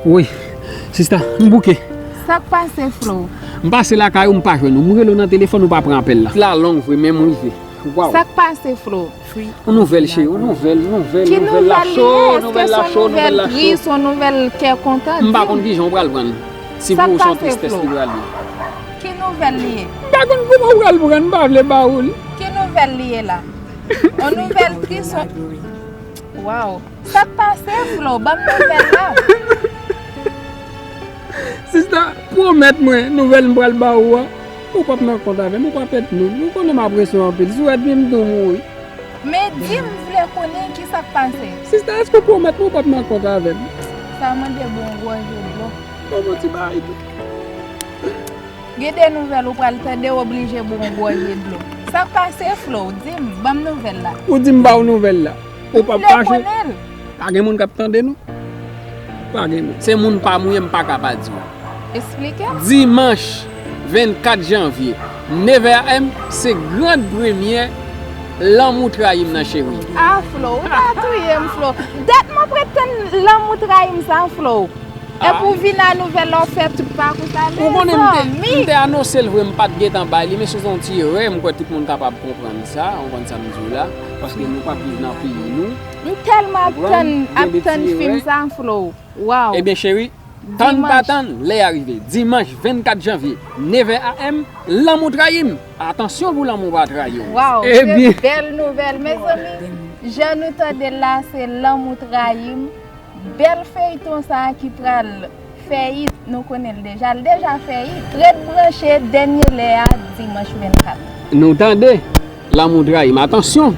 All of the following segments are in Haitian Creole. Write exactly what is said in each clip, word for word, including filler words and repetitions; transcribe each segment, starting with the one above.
Wi, sista, m bouke. Sa k pase, Flo? M pase lakay ou, m pa jwenn ou. M rele w nan telefòn, ou pa pran apèl la. La long vre, men m rive. Waw. Sa k pase, Flo? Yon nouvèl, cheri, yon nouvèl, nouvèl, Ki nouvèl la nouvèl li cho, ye? Èske nouvèl se la yon cho, nouvèl nouvèl la cho. Tris, yon nouvèl kè kontan? M pa Di m. Konn kijan w pral pran l. Si Sa pou k ou se yon pase, tristès Flo? Li pral ye. Ki nouvèl li ye? M pa konn kòman w pral pran l, m pa vle ba ou l. Ki nouvèl li ye la? Yon nouvèl tris, yon... Waw. Sa k pase, Flo? Ban m nouvèl la. Sista, pwomèt mwen, nouvèl m pral ba ou a, ou p ap nan kont avè m, ou p ap èd nou. Ou konnen m apresye w anpil. Si w èd mwen, m tou mouri. Men di m, m vle konnen ki sa k pase. Sista, èske w pwomèt mwen ou p ap nan kont avè m? Sa mande bon gwo je dlo. Bon, bon, ti bagay tou. Gen de nouvèl ou pral tande, w oblije bon gwo je dlo. Sa k pase, Flo? Di m, ban m nouvèl la. Ou di m ba ou nouvèl la. Ou p ap M vle fache. Konnen l. Pa gen moun k ap tande nou. Pa gen moun. Se moun pa m ou ye, m pa ka pa di w. Eksplike. Dimanch vennkat janvye, nevè a m, se gran premyè Lanmou Trayi m nan, cheri. Ah, Flo, ou ta touye m, Flo. Dat m ap ret tann Lanmou Trayi m sa, Flo. Epi ou vin a nouvèl la, ou fè tout pakou sa. Ou konnen m te, m te anonse l vre, m pa t gentan bay li, men se yon ti erè, m kwè tout moun kapab konprann sa, ou konprann sa m di w la, paske nou p ap viv nan peyi nou. M tèlman ap tann, Gen ap de tann ti fim erè. Sa, Flo. Waw. Ebyen, cheri, tann pa Dimanch. Tann, lè a rive. Dimanch vennkat janvye, nevè a m, Lanmou Trayi m. Atansyon pou lanmou pa trayi w. Waw, Ebyen. Se bèl nouvèl, mezanmi. Jan nou tande l la, se Lanmou Trayi m. Bèl feyton sa a ki pral fè it, nou konnen l deja, l deja fè it. Ret branche, dènye lè a, dimanch vennkat. Nou tande, Lanmou Trayi m. Atansyon,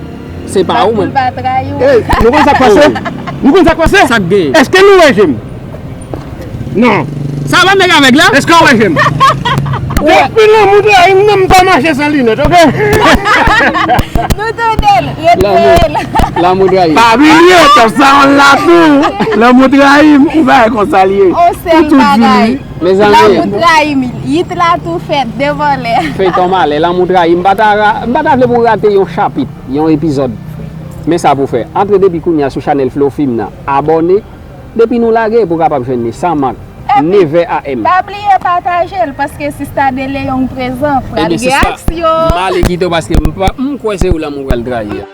se pa ou Pou l menm. Pa trayi w. Ey, nou konn sa k pase? Nou konn sa k pase? Sa k gen? Èske nou wè je m? Non. Sa pa nèg avèg la? Èske w wè je m? Depi Lanmou Trayi m, non, m pa mache san linèt, oke? Nou tande l, ret veye l. Lanmou Trayi m. Pa bliye, tòp sa w la tou. Lanmou Trayi m, ou pa wè konsa l ye. On sèl Ou tou di bagay. li. Mezanmi. Lanmou trayi m, it la tou fèt, devan lè. Feyton malè, Lanmou Trayi m. M pa ta ra-, m pa ta vle pou w rate yon chapit, yon epizòd. Men sa pou fè. Antre depi kounye a sou chanèl Flo Film nan. Abòne. Depi nou lage, pou w kapab jwenn li san mank. Nevè a m. Pa bliye pataje l, paske sista De Leon prezan. Pral Ebyen, gen sista, aksyon. M ale kite w paske m pa, m kwè se ou Lanmou pral trayi a.